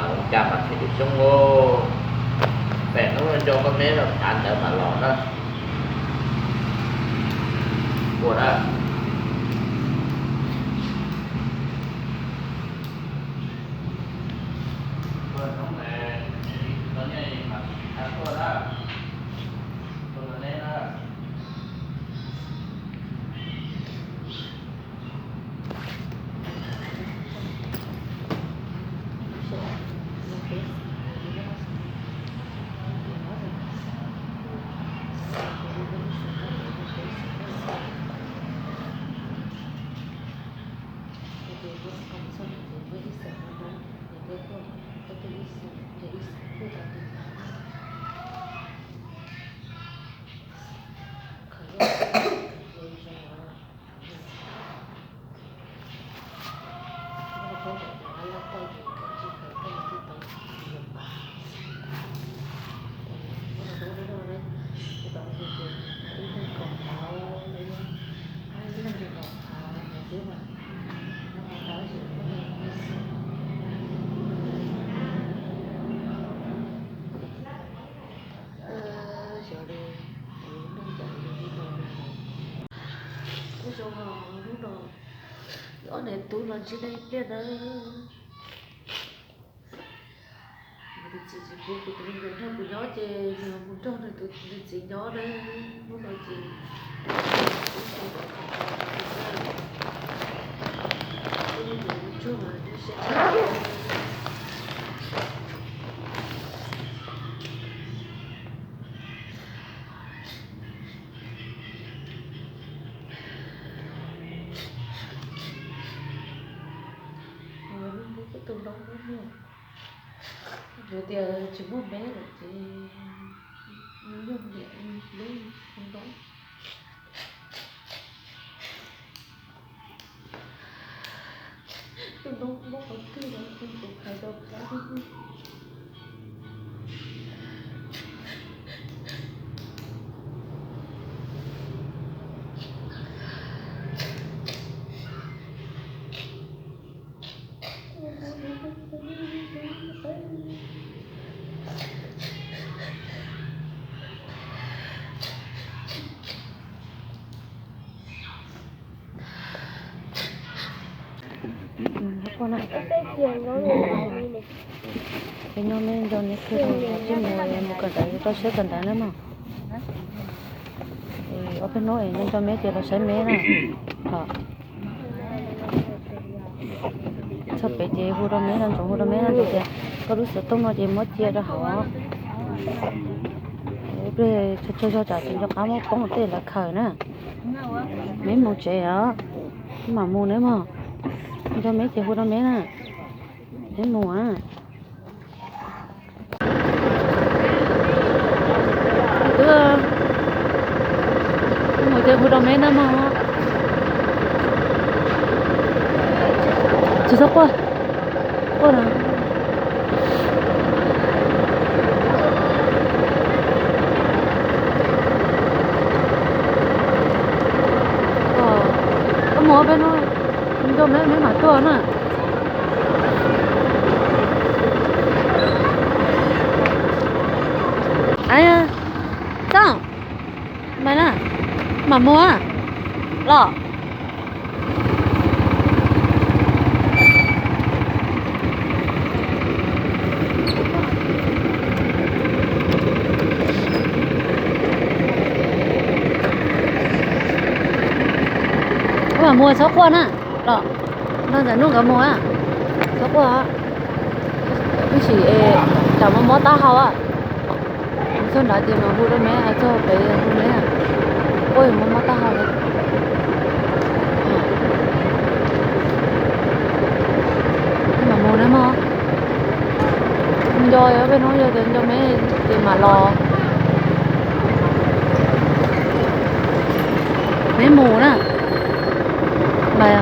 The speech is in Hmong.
Ua cas mas thiaj li xyoob, pem hnub nco koj me los thav ntawd mam los na. Ua na. Hnub no ob niam tub los ntsib dab pliag na. Nws txiv tsis pub kuv tus me nyuam nrog kuv nyob ces nws mus nrog nws tus nws txiv nyob na. Hnub no ces ib tug me nyuam mus tsuag mas nws siab tshaj. Tus nplooj no yog tias tsis muaj me lawm ces nws yog niam lub nplooj. Tus nplooj nplooj qhov twg los tus tus hais rau qab. Ces nyob me nco neb kiag rau ntawd, mus mus kawm ntawv, rau siab kawm ntawv nawb mog. Ob peb hnub es nco nco me ces los saib me na. Txog pem ces hu rau me no, ntsoov hu rau me no tias koj lub xov tooj no ces muab cia rau hauv. Ib pliag tsaug zog tsam tsis nco qab muab poob tej lawv khaws na. Me mus tsev os, mam mus nawb mog. Nco me ces hu rau me na. Me mus a. Twb mus ces hu rau me na mog. Tsis txhob quaj, quaj na. Koj mus peb hnub, nco me me mam tuaj na. Aib, txawj, mam na, mam mus los. Wb mam mus txhob quaj na, los nrog ntxawm Nuj nkawd mus na, txhob quaj. Tab sis tsam mob mob taub hau. Txog nrad ces mam hu rau me, txog pem hu me, quaj mob mob taub hau. Mam mus na mog. Nco peb hnub yog tias nco me ces mam los. Me mus na. Mas